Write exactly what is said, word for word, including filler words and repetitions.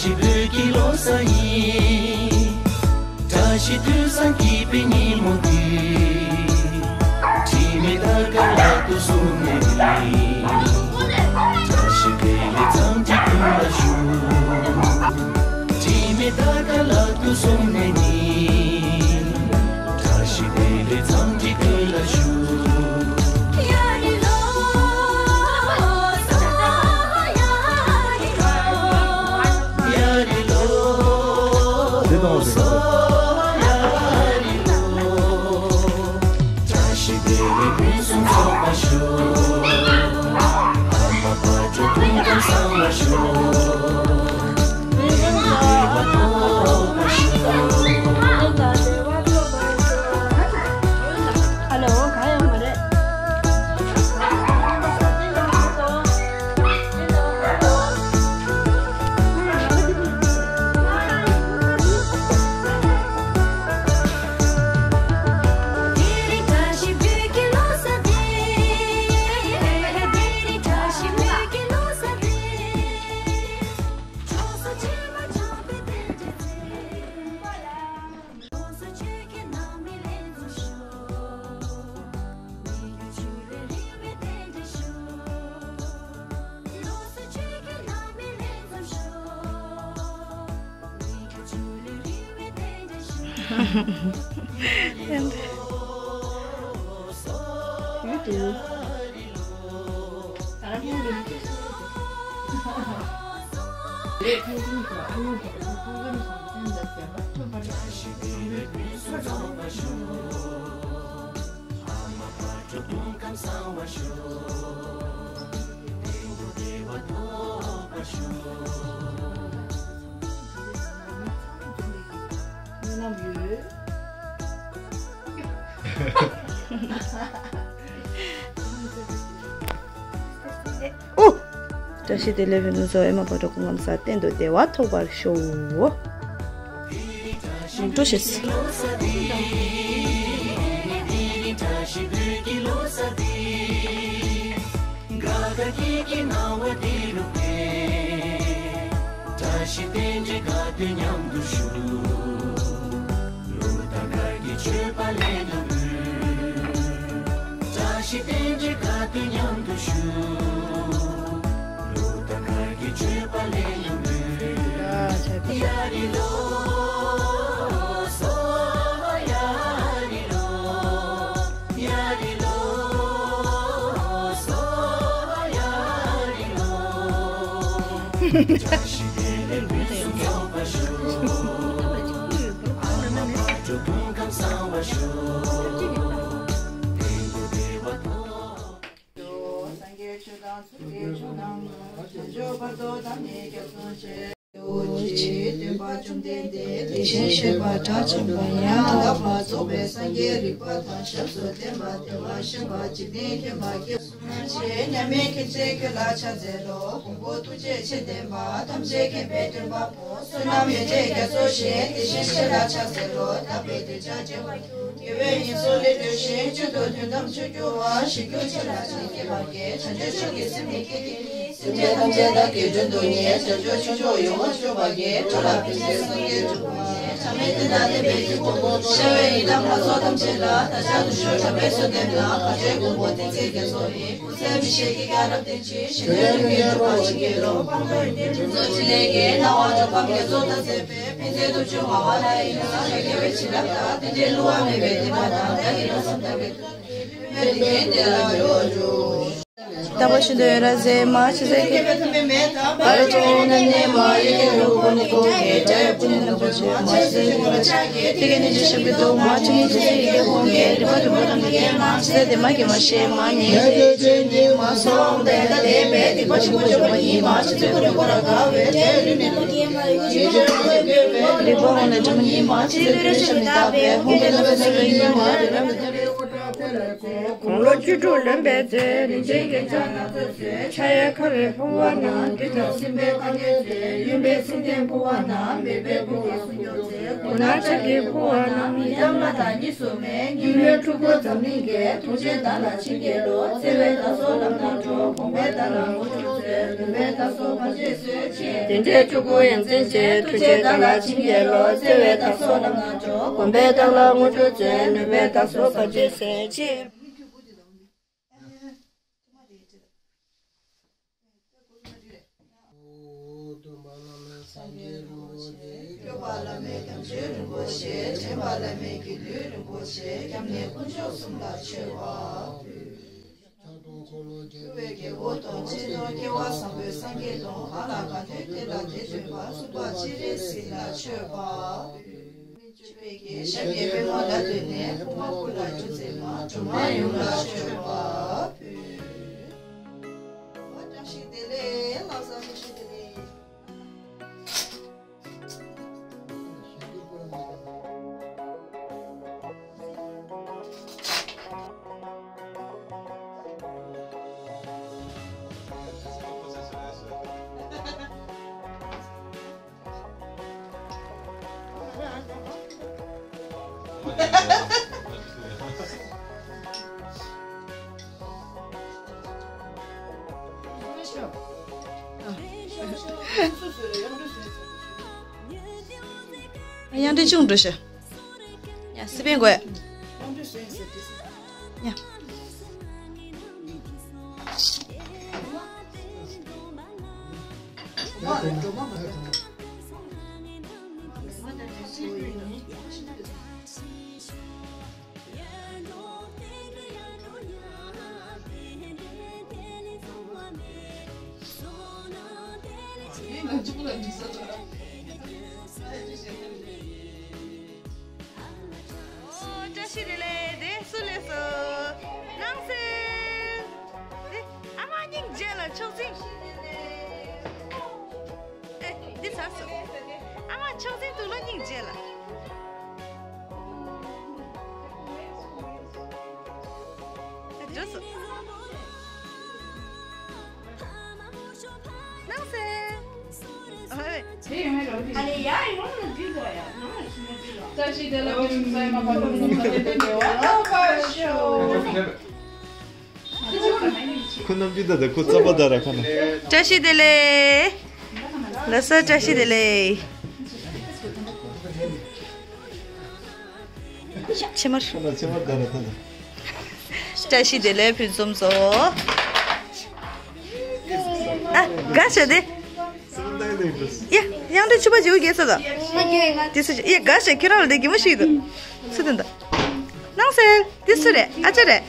ཞི་བོད་ཀྱི་ལོ་གསར་ཡིན། བཀྲ་ཤིས་དུས་བཟང་སྐྱིད་པའི་ཉིན་མོ་འདི། དྲི་མེད་དར་དཀར་ལག་ཏུ་བཟུང་ནས་ནི། བཀྲ་ཤིས་བདེ་ལེགས་འཚམས་འདྲི་ཀུན་ལ་ཞུ། དྲི་མེད་དར་དཀར་ལག་ཏུ་བཟུང་ནས་ནི། བཀྲ་ཤིས་བདེ་ལེགས་འཚམས་འདྲི་ཀུན་ལ་ཞུ། ཨོ། བཀྲ་ཤིས་བདེ་ལེགས་ཕུན་སུམ་ཚོགས། ཨེ་མ་བག་དྲོ་སྐུ་ཁམས་བཟང་། གཏན་དུ་བདེ་བ་ཐོབ་པར་ཤོག། འགྲོ་ཤེས། སངས་རྒྱས་ཆོས་དང་ཚོགས་ཀྱི་མཆོག་རྣམས་ལ། བྱང་ཆུབ་བར་དུ་བདག་ནི་སྐྱབས་སུ་མཆི། སྟོན་པ་བཅོམ་ལྡན་འདས་དེ་བཞིན་གཤེགས་པ་དགྲ་བཅོམ་པ་ཡང་དག་པར་རྫོགས་པའི་སངས་རྒྱས་རིག་པ་དང་ཞབས་སུ་ལྡན་པ། དེ་བ་ཞི་བ་འཇིག་རྟེན་མཁྱེན་པ་སྐྱེས་སུ་མ་མཆིས། མཉམ་མེད་མཁྱེན་བརྩེ་ཁྱོད་ལ་ཕྱག་འཚལ་ལོ། ཀུན་པོ་ཐུགས་རྗེ་ཆེ་ལྡན་པ། ཐམས་ཅད་མཁྱེན་པའི་སྟོན་པ་པོ། བསོད་ནམས་ཡོན་ཏན་རྒྱ་མཚོ་ཞེས། དེ་བཞིན་གཤེགས་ལ་ཕྱག་འཚལ་ལོ། དག་པའི་གདུལ་བྱ་བྱེ་བ་དགྱེས་པ་ཡི་ཡུལ་དུ་སྐྱེ་བའི་ཡུལ་སྲོག་ལས་གྲོལ་ཞིང་། གཅིག་ཏུ་དོན་དམ་ཆོས་སྐྱོང་བ། ཞིང་སྐྱོང་ཆེ་ལ་ཕྱག་བགྱིས་པ་དགེ། བྱང་ཆུབ་མཆོག་གི་སེམས་ནི་བསྐྱེད་དེ། སེམས་ཅན་ཐམས་ཅད་བདག་གིས་མགྲོན་དུ་གཉེར། བྱང་ཆུབ་ཕྱོགས་བཅུ་ཡོངས་སུ་སྤྱོད་པ་དགེ། འགྲོ་ལ་ཕན་ཕྱིར་སངས་རྒྱས་འགྲུབ་པ་ཡི། ཐ་མལ་དུས་ན་བསྟན་པའི་དཀྱིལ་འཁོར་དུ། ཤར་བའི་ཡི་དམ་ལྷ་ཚོགས་ཐམས་ཅད་ལ། བདག་ཅག་ཐུགས་མཆོག་དམ་པའི་ཚུལ་ལྡན་ལ། བཀའ་དྲིན་ཀུན་ཏུ་བསྟན་འཛིན་རྒྱ་མཚོ་ཡི། ཀུན་གསལ་མི་ཤེས་ཀྱི་སྐྱ་རབས་བསྟན་ཅིང་། གཞན་དོན་ཀུན་གྱི་སྒྲུབ་པ་བྱིན་གྱིས་རློབས། ཕུན་ཚོགས་ཡོན་ཏན་ཕུན་ཚོགས་ཆེ་ལེགས་ཀྱི། སྣང་བ་འགྲོ་ཕམ་རྒྱ་མཚོ་དང་བཅས་པའི། ཕན་མཛད་ཐུབ་ཕྱོགས་མ་བ་ལ་ཡི། སངས་རྒྱས་དགེ་བའི་བྱིན་རླབས་དང་། རྟེན་འབྲེལ་བསླུ་བ་མེད་པའི་བདེན་པ་དང་། བདག་གི་ལྷག་བསམ་དག་པའི་ཐུགས་རྗེས། བོད་དེ་གན་དེ་ལ་འགྲོ་འགྲོ། རྟག་པར་བཞིན་དུ་ཡོན་རབ་མཛེས་མ། ཕྱི་གསལ་གྱི་བར་དུ་ནི་མ། ཡེ་གེ་རུ་ཀོ་ནི་ཀོ་གེ། དགྲ་ཡི་སྤུ་ནི་ནག་པོ་ཆེ་མ། ཕྱི་གསལ་གྱི་ངོ་ལ་ཕྱག་གི། དེ་གན་ནི་ཇི་ཞབས་ཀྱི་དུག་མ། ཕྱི་ནི་ཇི་སྲིད་ཡི་གེ་ཧོང་གེ། རིག་པ་རིག་པ་དང་མི་རྒན་མ། ཕྱི་གསལ་དེ་མ་གི་མ་ཤེས་མ། ཉེ་གེ་ཅན་གྱི་མ། སོང་དེ་ད་དེ་བས་སྡིག་པ་ཆེན་པོ་བཅོམ་པ་ཡིན་མ། ཕྱི་གསལ་ཀུན་ནས་ཀོ་ར་དགའ་བའི། དེ་ལུས་ནི་ལུས་ཀྱི་མ་ཡིན། རིག་པ་ཧོང་ལས་བཅོམ་པ་ཡིན་མ། ཕྱི་གསལ་ཀུན་ནས་ཆམ་ནི་དག་པའི། ཧོང་གེ་ད་བས་སོ་ཡིན་མ། རི་རབ་ཀྱི། དགུང་ལོ་བཅུ་དྲུག་ལོན་པའི་ཚེ། རིན་ཆེན་རྒྱན་ཆ་སྣ་ཚོགས་མཛོད། ཕྱག་གཡས་ཁ་རས་ཕུར་བ་བསྣམས། འདི་ལྟར་སེམས་དཔའི་བཀའ་བརྒྱད་མཛོད། གཡོན་པས་མཚན་ལྡན་ཕུར་བ་བསྣམས། མེ་སྦལ་སྐུ་གི་གསུང་སྐྱོར་མཛོད། མགུལ་ནག་ལྕགས་ཀྱི་ཕུར་བ་བསྣམས། ཡི་དམ་ལྷ་དང་གཉིས་སུ་མེད། སྙིགས་མའི་འཁྲུལ་འཁོར་འཛམ་གླིང་འགེབས། ཐུགས་རྗེས་བདག་ལ་བྱིན་གྱིས་རློབས། བརྩེ་བས་བདག་སོགས་ལམ་སྣ་དྲོངས། དགོངས་པས་བདག་ལ་དངོས་གྲུབ་སྩོལ། ནུས་པས་བདག་སོགས་བར་ཆད་སོལ་ཕྱིར། རྟེན་འབྲེལ་བཅུ་དགུ་ཡ་མཚན་ཆེ། ཐུགས་རྗེས་བདག་ལ་བྱིན་གྱིས་རློབས། བརྩེ་བས་བདག་སོགས་ལམ་སྣ་དྲོངས། དགོངས་པས་བདག་ལ་དངོས་གྲུབ་སྩོལ། ནུས་པས་བདག་སོགས་བར་ཆད་སོལ་ཕྱིར། སྟོན་པ་བླ་མེད་སངས་རྒྱས་རིན་པོ་ཆེ། སྐྱོབ་པ་བླ་མེད་དམ་ཆོས་རིན་པོ་ཆེ། འདྲེན་པ་བླ་མེད་དགེ་འདུན་རིན་པོ་ཆེ། སྐྱབས་གནས་དཀོན་མཆོག་གསུམ་ལ་མཆོད་པ་ཕུལ། ཕྱག་སྟོང་འཁོར་ལོ་བརྒྱ། འགྲོ་བའི་དགེ་བ་དང་། ཆེ་མཐོང་སྐལ་བ་བཟང་པོའི་སངས་རྒྱས་དང་། གང་ལ་གང་འདུལ་དེ་ལ་དེ་སྟོན་པ། གསུམ་པ་སྤྱན་རས་གཟིགས་ལ་མཆོད་པ་ཕུལ། ཞབས་ཀྱི་པདྨོ་ལ་བརྟེན་ནས། ཕུར་མ་སྐུ་ལ་སྒྱུ་རྩལ་མ། སྒྲོལ་མ་ཡུམ་ལ་མཆོད་པ་ཕུལ། བཀྲ་ཤིས་བདེ་ལེགས། ལགས་སོ། བཀྲ་ཤིས་བདེ་ལེགས། དབྱངས་འགྲོས་ཆུང་འགྲོ་ཤ། ཡ་སི་པན་གོ་ཡ། ཡ། ཨོ། བཀྲ་ཤིས་བདེ་ལེགས། དེ་སུ་ལས་སོ། སྣང་གསལ། དེ་ཨ་མ་སྙིང་རྗེ་ལ་མཆོག་འཛིན། ཨེ། འདི་ཚར་སོང་། ཨ་མ་མཆོག་འཛིན་འདུག་ལ་སྙིང་རྗེ་ལ། ཨེ། འགྲོ་སོང་། སྣང་གསལ། ཨ་ལེ། ཡ་ཡོང་ན་འདི་འདྲ་ཡ། ནང་ལ་ཕྱིན་ན་འདི་ལ། བཀྲ་ཤིས་བདེ་ལེགས། ཁོ་རྣམས་ཀྱི་ད་ད་ཁོ་རྩ་པ་ད་ར་ཁ་ན། བཀྲ་ཤིས་བདེ་ལེགས། ལགས་སོ། བཀྲ་ཤིས་བདེ་ལེགས། ཕྱི་མར། ཁ་ན་ཕྱི་མར་ད་ར་ད་ད། བཀྲ་ཤིས་བདེ་ལེགས་ཕུན་སུམ་ཚོགས། ཨ། དགའ་བྱ་དེ། ཡ། དབྱངས་འགྲོས་ཕྱུ་པ་བྱེའུ་རྒྱལ་ས་དང་། དེ་སུ་ཡ། དགའ་བྱ་ཁྱེད་རང་ལ་དེ་གད་མོ་ཤོར་འདུག་སུ་དེ་འདུག་སྣང་གསལ། དེ་སུ་རེད། ཨ་ཅག་རེད།